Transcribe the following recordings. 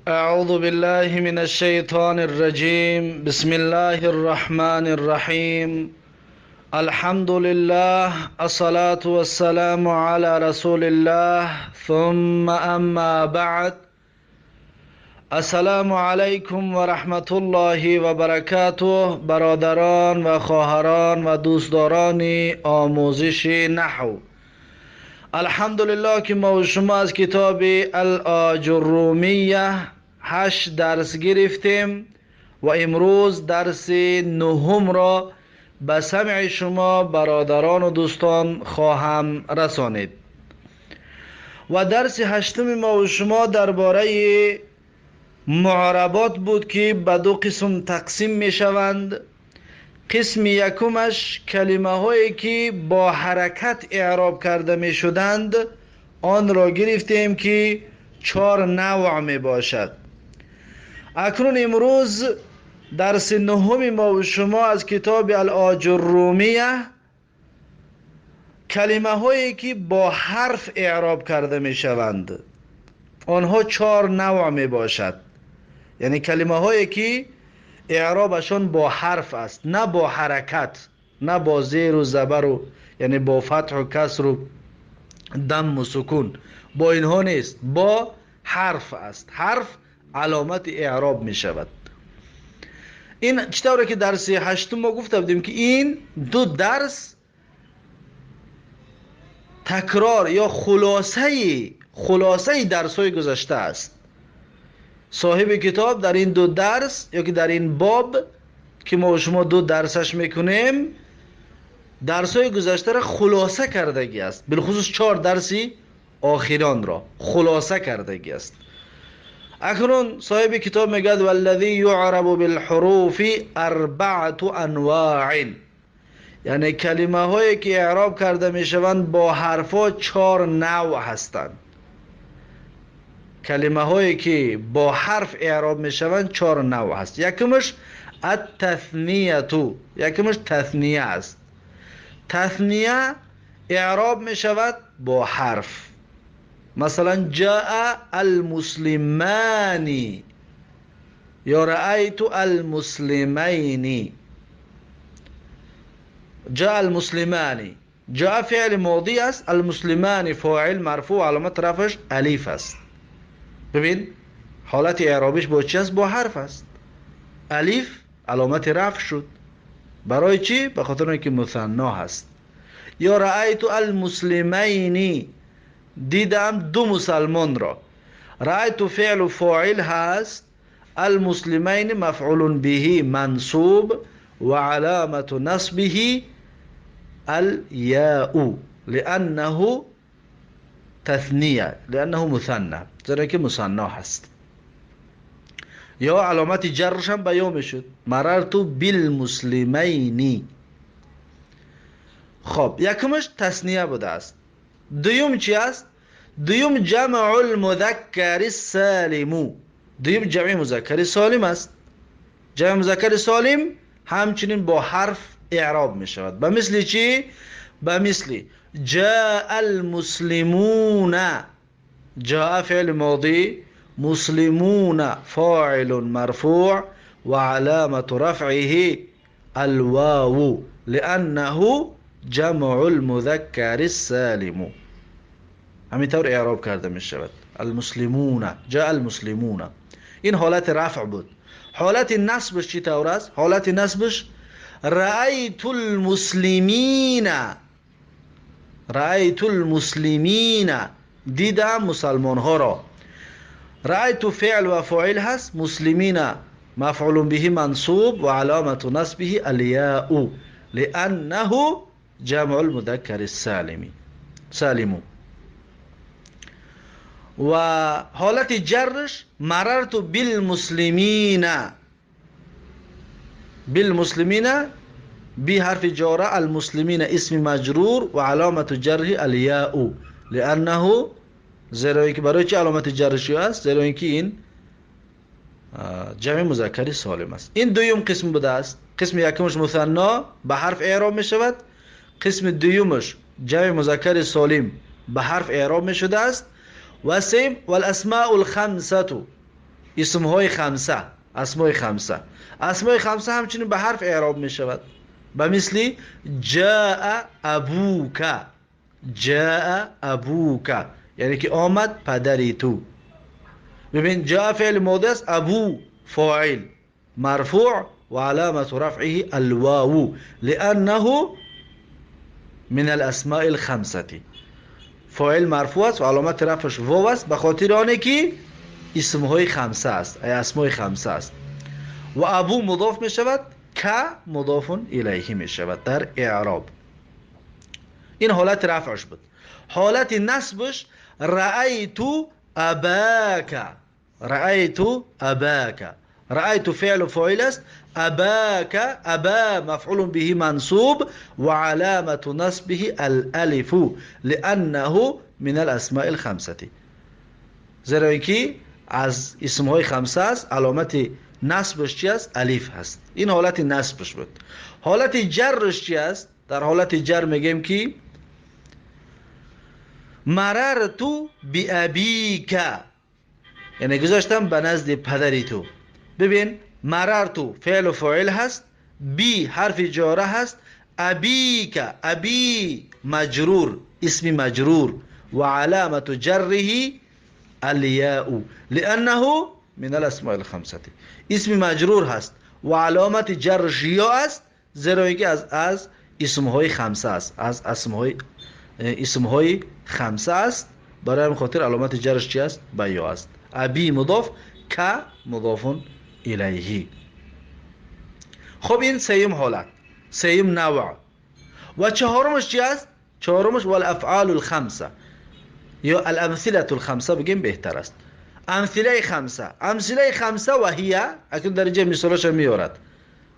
أعوذ بالله من الشيطان الرجيم. بسم الله الرحمن الرحيم. الحمد لله، الصلاة والسلام على رسول الله، ثم أما بعد. السلام علیکم و رحمت الله و برکاته. برادران و خواهران و دوستداران آموزش نحو، الحمدلله که ما و شما از کتاب الاجرومیه 8 درس گرفتیم و امروز درس نهم را به سمع شما برادران و دوستان خواهم رسانید. و درس هشتم ما و شما درباره معربات بود که به دو قسم تقسیم می شوند. قسم یکمش کلمه هایی که با حرکت اعراب کرده می شدند، آن را گرفتیم که 4 نوع می باشد. اکنون امروز درس نهم ما و شما از کتاب الاجرومیه، کلمه هایی که با حرف اعراب کرده می شوند، آنها 4 نوع می باشد. یعنی کلمه هایی که اعرابشان با حرف است، نه با حرکت، نه با زیر و زبر و یعنی با فتح و کسر و دم و سکون، با اینها نیست، با حرف است. حرف علامت اعراب می شود. این چطوره که درس هشتم ما گفته بودیم که این دو درس تکرار یا خلاصه درس های گذشته است. صاحب کتاب در این دو درس یا که در این باب که ما و شما دو درسش میکنیم، درس های گذشته را خلاصه کردگی است، بالخصوص 4 درسی آخران را خلاصه کردگی است. اکنون صاحب کتاب میگد والذی یعرب بالحروف 4 انواع، یعنی کلمه هایی که اعراب کرده میشوند با حرفا 4 نوع هستند. کلمه هایی که با حرف اعراب میشوند 4 نوع هست. یکمش التثنیه، یکمش تثنیه است. تثنیه اعراب میشود با حرف. مثلا جاء المسلمان یا رأیت المسلمین. جاء المسلمان، جاء فعل ماضی است، المسلمان فاعل مرفوع، علامت رفعش الف است. ببین حالت اعرابیش با چی است؟ با حرف است. الف علامت رفع شد. برای چی؟ به خاطر اینکه مثنا هست. یا رأیت المسلمین، دیدم دو مسلمان را. رأیت فعل فاعل هست، المسلمین مفعول به منصوب و علامت نصبه الياء لأنه تثنیه، لأنه مثنى، زیرا که مثنا هست. یا علامت جرش هم بیان میشد، مررت بالمسلمین. خب یکمش تثنیه بوده است. دوم چی است؟ دوم جمع المذکر السالم. دوم جمع مذکر سالم است. جمع مذکر سالم همچنین با حرف اعراب می شود. به مثل چی؟ به مثل جاء المسلمون. جاء فعل ماضی، مسلمون فاعل مرفوع و علامت رفعه الواو لأنه جمع المذکر السالم. همینطور اعراب کرده می شود. المسلمون، جاء المسلمون. این حالت رفع بود. حالت نصبش چی طور است؟ حالت نصبش رأیت المسلمین. رأیت المسلمین، دیدم مسلمان ها را. رأیت فعل و فاعل هست، مسلمین مفعول به منصوب و علامت نصبه الیاء لأنه جمع المذکر السالم. سالم. و حالت جرش مررت بالمسلمین. بالمسلمین بی حرف جاره، المسلمین اسم مجرور و علامت جره الیاء لأنه، زیرا اینکه برای چه علامت جرش است؟ زیرا اینکه این جمع مذکر سالم است. این دوم قسم بوده است. قسم یکمش مثنا به حرف اعراب می شود، قسم دومش جمع مذکر سالم به حرف اعراب می شده است. و سیم والاسماء الخمسة. اسمهای خمسه، اسمای خمسه. اسمای خمسه همچنین به حرف اعراب می شود. به مثل جاء ابوک، جاء ابوک، یعنی که آمد پدری تو. ببین جاء فعل ماضی است، ابو فاعل مرفوع و علامة رفعه الواو لأنه من الاسماء الخمسة. فاعل مرفوع است و علامت رفعش واو است به خاطر آنه که اسمهای خمسه است، ای اسمای خمسه است. و ابو مضاف می شود، که مضاف الیه می شود در اعراب. این حالت رفعش بود. حالت نصبش رأیت اباک، رأیت اباک. رأیت فعل فاعل است، اباک ابا مفعول به منصوب و علامة نصبه الالف لأنه من الاسماء الخمسة. زیرا اینکه از اسمهای خمسه است، علامت نصبش چی است؟ الف هست. این حالت نصبش بود. حالت جرش چی است؟ در حالت جر میگیم که مررت بأبیک، یعنی گذاشتم به نزد پدری تو. ببین مررت فعل و فاعل هست، بی حرف جاره هست، ابیک ابی مجرور، اسم مجرور و علامة جره الیاء لأنه من الاسماء الخمسة. اسم مجرور هست و علامت جرش یا است، زیرا اینکه از اسمهای خمسه است، از اسمهای خمسه است. برای همین خاطر علامت جرش چی است؟ به یا است. ابی مضاف، که مضاف الیه. خب این سیم حالت، سیم نوع. و چهارمش چی است؟ چهارمش والافعال الخمسه یا الامثله الخمسه بگیم بهتر است. امثله خمسه، امثله خمسه و هي، اکنون در اینجا مثالش میارد.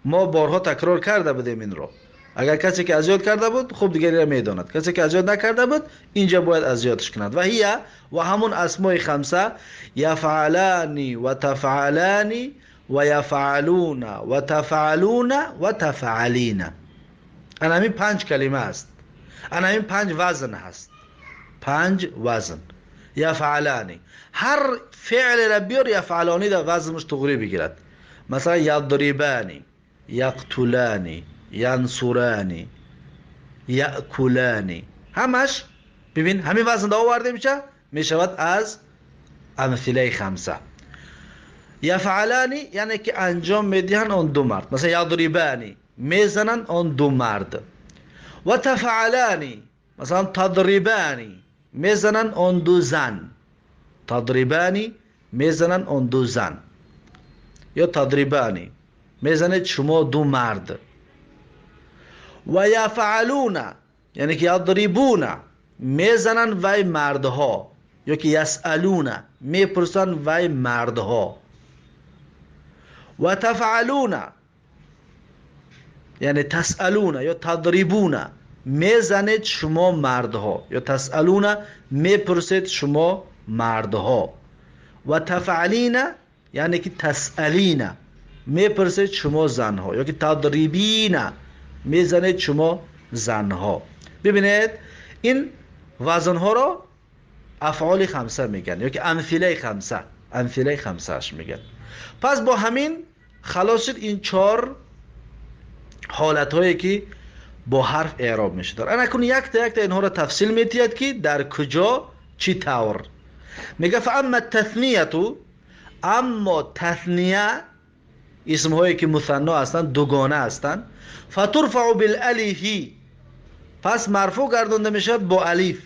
ما بارها تکرار کرده بودیم این رو. اگر کسی که از یاد کرده بود خب دیگری را میداند، کسی که از یاد نکرده بود اینجا باید از یادش کند. و هي و همون اسمای خمسه یفعلانی و تفعلانی و یفعلون و تفعلون و تفعلین. انا همین پنج کلمه است، انا همین پنج وزن هست، پنج وزن. یفعلانی هر فعل را بیار یفعلانی در وزنش تغییر بگیرد. مثلا یضربانی، یقتلانی، ینصرانی، یأکلانی، همش ببین همین وزن دا آورده میشه، میشود از امثله خمسه. یفعلانی یعنی که انجام میدهن آن دو مرد، مثلا یضربانی میزنن آن دو مرد. و تفعلانی مثلا تضربانی میزنن آن دو زن، تضربانی میزنن آن دو زن، یا تضربانی میزنید شما دو مرد. و یفعلون یعنی که یضربون میزنن وی مردها، یا که یسألون میپرسن وی مردها. و تفعلون یعنی تسألون یا تضربون میزنید شما مردها، یا تسألون میپرسید شما مردها. و تفعلین یعنی که تسألین میپرسید شما زنها، یا که تضربین میزنید شما زنها. ببینید این وزنها را افعال خمسه میگن، یا که امثله خمسه، امثله خمسه اش میگن. پس با همین خلاص شد این چهار حالت هایی که با حرف اعراب میشه داره. انا کن یک تا یک تا اینها را تفصیل میتید که در کجا چی طور. میگه فاما التثنیه، اما تثنیه اسم هایی که مثنا هستند، دوگانه هستند، فترفع بالالف، پس مرفوع گردانده میشد با الف.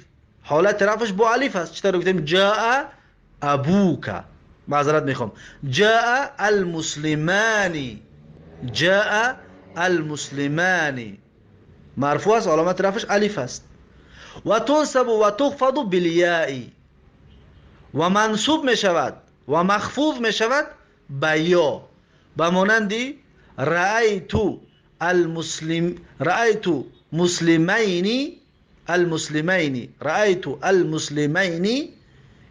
حالت رفعش با الف است. چطور گفتیم جاء ابوک، معذرت میخوام، جاء المسلمانی، جاء المسلمانی مرفوع است، علامت رفعش الف است. و تنصب و تخفض بالیاء، و منصوب میشود و مخفوض میشود به یا، به مانند رأیت المسلم، رأیت مسلمین، المسلمین، رأیت المسلمین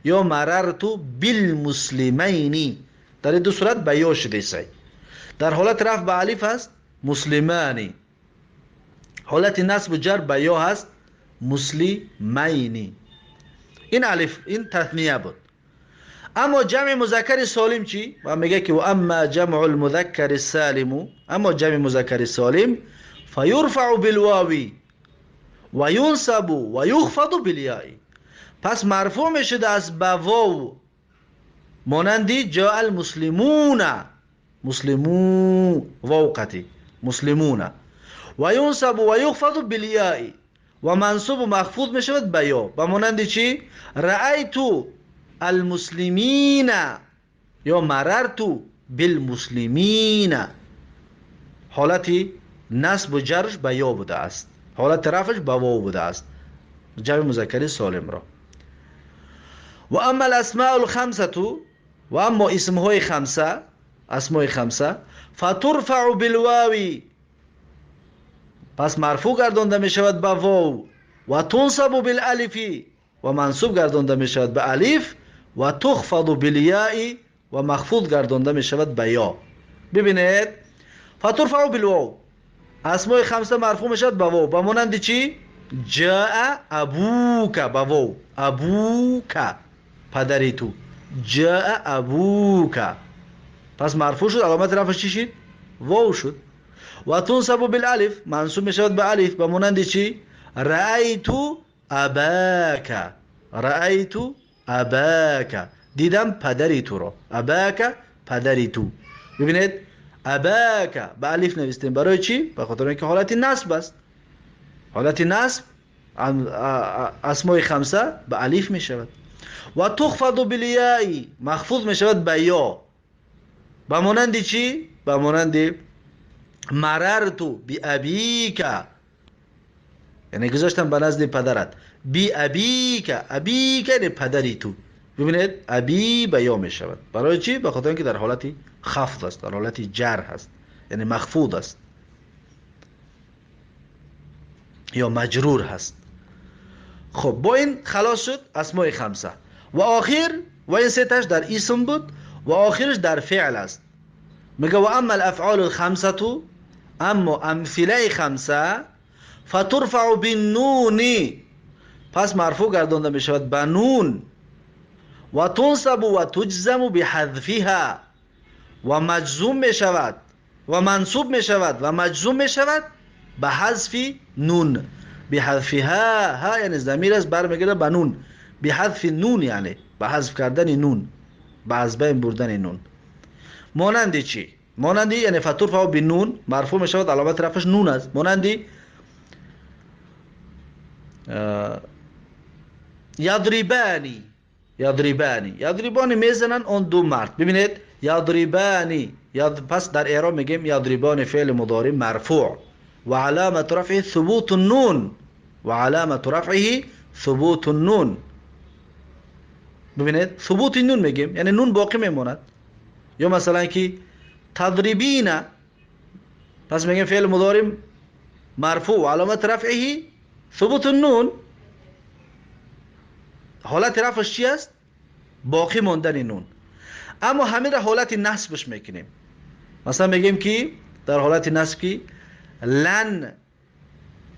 یا مررت بالمسلمین. در این دو صورت به یا شده سعی. در حالت رفع به الف هست مسلمانی، حالت نصب و جر به یا هست مسلمینی. این الف، این تثنیه بود. اما جمع مذکر سالم چی؟ و میگه که و اما جمع المذکر السالم، اما جمع مذکر سالم فیرفع بالواو و ینصب و یخفض بالیاء. پس مرفوع میشد از به واو، مانندی جاء المسلمون، مسلمو واو قطعی مسلمون، و ینصب و یخفض بالیاء و منصوب و مخفوض میشود به یا، به مانند چی؟ رأیت المسلمین یا مررت بالمسلمین. حالت نصب و جرش به یا بوده است، حالت رفعش به واو بوده است، جمع مذکر سالم را. و اما الاسماء الخمسه و اما اسمهای خمسه، اسماء خمسه فترفع بالواو، پس مرفوع گردانده می شود به واو، و تنصب بالالف و منصوب گردانده می شود به الف، و تخفض بالیاء و مخفوض گردانده می شود به یا. ببینید فترفع بالواو، اسماء خمسه مرفوع می شود به واو، به مانند چی؟ جاء ابوک، به واو، ابوک پدری تو، جاء ابوک، پس مرفوع شد، علامت رفعش چی شد؟ واو شد. و تنصب بالالف، منصوب می شود به الف، به مانند چی؟ رأیت اباک، رأیت اباک، دیدم پدری تو را، اباک پدری تو. ببینید اباک به الف نوشتیم، برای چی؟ به خاطر اینکه حالت نصب است، حالت نصب اسماء خمسه به الف می شود. و تخفض بالیاء، مخفوض می شود به یا، به مانند چی؟ به مانند مررت بابیک، یعنی گذاشتم به نزد پدرت، بی ابیک، ابیک یعنی پدری تو. ببینید ابی به یا می شود، برای چی؟ به خاطر اینکه در حالت خفض است، در حالت جر هست، یعنی مخفوض است یا مجرور هست. خب با این خلاص شد اسماء خمسه. و آخر و این سه تاش در اسم بود و آخرش در فعل است. میگه و اما الافعال الخمسه، اما امثله خمسه فترفع بالنون، پس مرفوع گردانده می شود به نون، و تنصب و تجزم بحذفها، و مجزوم می شود و منصوب می شود و مجزوم می شود به حذف نون، بحذفها، ها یعنی ضمیر است برمیگرده به نون، بحذف نون یعنی به حذف کردن نون، به از بین بردن نون. مانند چی؟ مانندی یعنی فترفع بالنون مرفوع می شود، علامت رفعش نون است. مانندی یضربانی، یضربانی، یضربانی میزنن اون دو مرد. ببینید یضربانی، پس در اعراب میگیم یضربانی فعل مضارع مرفوع و علامت رفعه ثبوت النون، و علامت رفعه ثبوت النون. ببینید ثبوت النون میگیم یعنی نون باقی میماند. یا مثلا که تضربین، پس میگیم فعل مضارع مرفوع و علامت رفعه ثبوت النون. حالت رفعش چی است؟ باقی ماندن نون. اما همین را حالت نصبش میکنیم. مثلا میگیم که در حالت نصب که لن،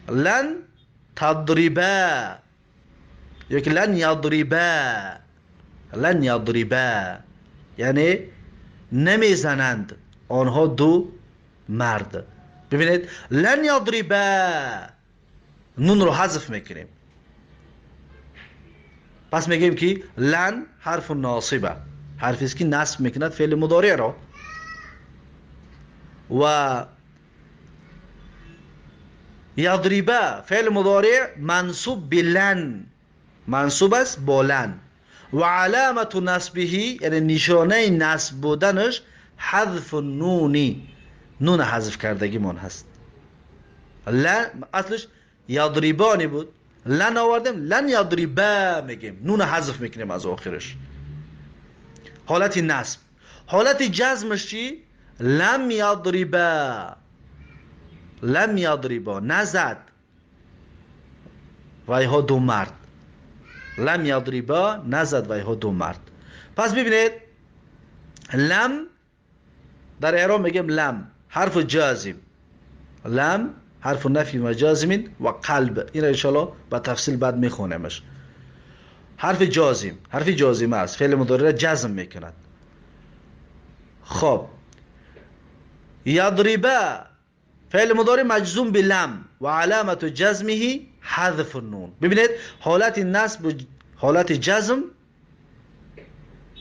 لن تضربا، یا که لن یضربا، لن یضربا یعنی نمیزنند آنها دو مرد. ببینید لن یضربا، نون رو حذف میکنیم. پس میگیم که لن حرف ناصبه، حرفی است که نصب میکند فعل مضارع را، و یضربا فعل مضارع منصوب بلن، منصوب است با لن، و علامت نصبه یعنی نشانه نصب بودنش حذف النونی، نون حذف کردگیمون هست. لن اصلش یضربانی بود، لن آوردیم لن یضربا میگیم، نون حذف میکنیم از آخرش. حالت نصب. حالت جزمش چی؟ لم یضربا، لم یضربا نزد وایها دو مرد، لم یضربا نزد وایها دو مرد. پس ببینید لم در اعراب میگیم لم حرف جازم، لم حرف نفی و جازم و قلب، این را انشالله با تفصیل بعد میخونیمش. حرف جازم، حرف جازمه است، فعل مضارع را جزم میکند. خب یضربا فعل مضارع مجزوم بلم و علامت جزمه حذف النون. ببینید حالت نصب و حالت جزم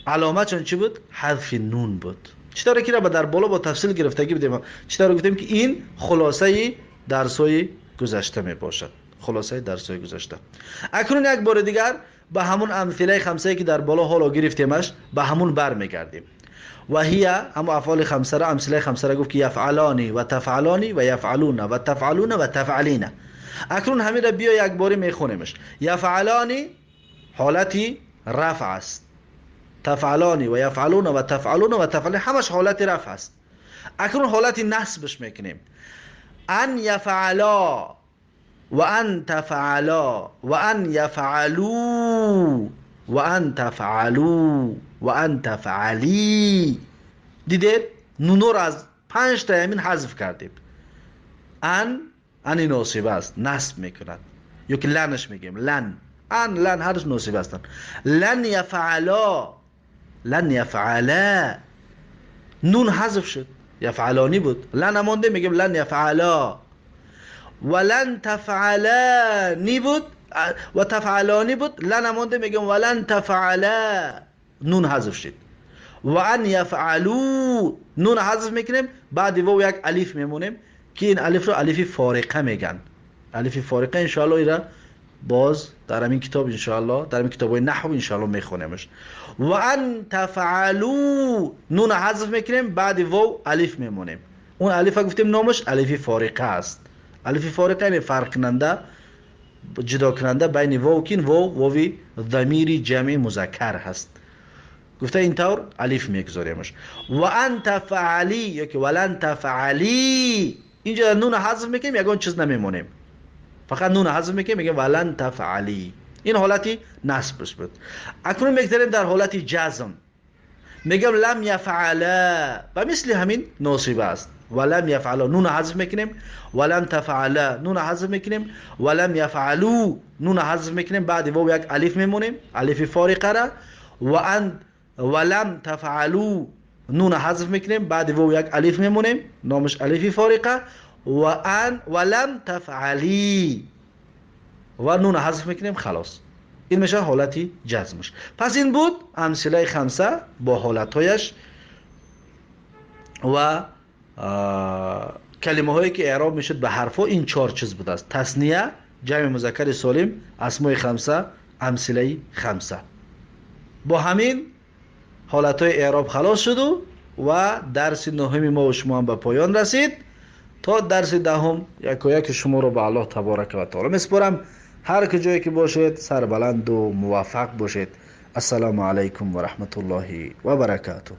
علامتشون چی بود؟ حذف نون بود. چطور که را در بالا با تفصیل گرفتگی بودیم، چطور گفتیم که این خلاصه درسای گذشته می باشد، خلاصه درسای گذشته. اکنون یک بار دیگر به همون امثله خمسه که در بالا حالا گرفتیمش به همون برمیگردیم. و هي هم افعال خمسه را، امثله خمسه را گفت که یفعلانی و تفعلانی و یفعلون و تفعلون و تفعلین. اکنون همین را بیا یک باری میخونیمش. یفعلانی حالتی رفع است، تفعلانی و یفعلون و تفعلون و تفعلین همش حالت رفع است. اکنون حالت نصبش میکنیم. ان یفعلا و ان تفعلا و ان یفعلو و ان تفعلو و ان تفعلی. دیدید نونو را از 5 تا همین حذف کردیم. ان ناصبه است، نصب میکند، یا که لنش میگیم، لن، ان، لن، هر دو ناصبه هستند. لن یفعلا، لن یفعلا، نون حذف شد، یفعلانی بود، لن مانده، میگیم لن یفعلا. و لن تفعلانی بود و تفعلانی بود، لن مانده، میگیم ولن تفعلا، نون حذف شد. و ان یفعلو، نون حذف میکنیم، بعد واو یک الف میمونیم که این الف رو الف فارقه میگن. الف فارقه ان شاء الله ایرا باز در همین کتاب ان شاء الله، در همین کتاب‌های نحو ان شاء الله میخونیمش. و ان تفعلو، نون حذف میکنیم، بعد واو الف میمونیم. اون الف گفتیم نامش الف فارقه است. الف فارقه یعنی فرق کننده، جدا کننده بین واو کین واو، واوی ضمیر جمع مذکر هست. گفته اینطور الف میگذاریمش. و ان تفعلی یا که ولن تفعلی، اینجا نون حذف میکنیم، یگان چیز نمیمونیم، فقط نون حذف میکنیم، میگیم ولن تفعلی. این حالتی نصبش بود. اکنون میگذاریم در حالت جزم، میگم لم یفعلا و مثل همین ناصبه است. ولم یفعلا، نون حذف میکنیم، ولم تفعلا، نون حذف میکنیم، ولم یفعلو، نون حذف میکنیم، بعد واو یک الف میمونیم، الف فارقه را. و ان ولم تفعلو، نون حذف میکنیم، بعد واو یک الف میمونیم، نامش الف فارقه. و ان ولم تفعلی و نون حذف میکنیم، خلاص. این میشه حالتی جزمش. پس این بود امثله خمسه با حالتهایش و کلمه هایی که اعراب میشد به حرفا. این 4 چیز بوده است: تثنیه، جمع مذکر سالم، اسماء خمسه، امثله خمسه. با همین حالتهای اعراب خلاص شد و درس نهم ما و شما هم به پایان رسید. تا درس دهم یک شما رو به الله تبارک و تعالی میسپارم. هر کجایی که باشید سربلند و موفق باشید. السلام علیکم و رحمت الله و برکاته.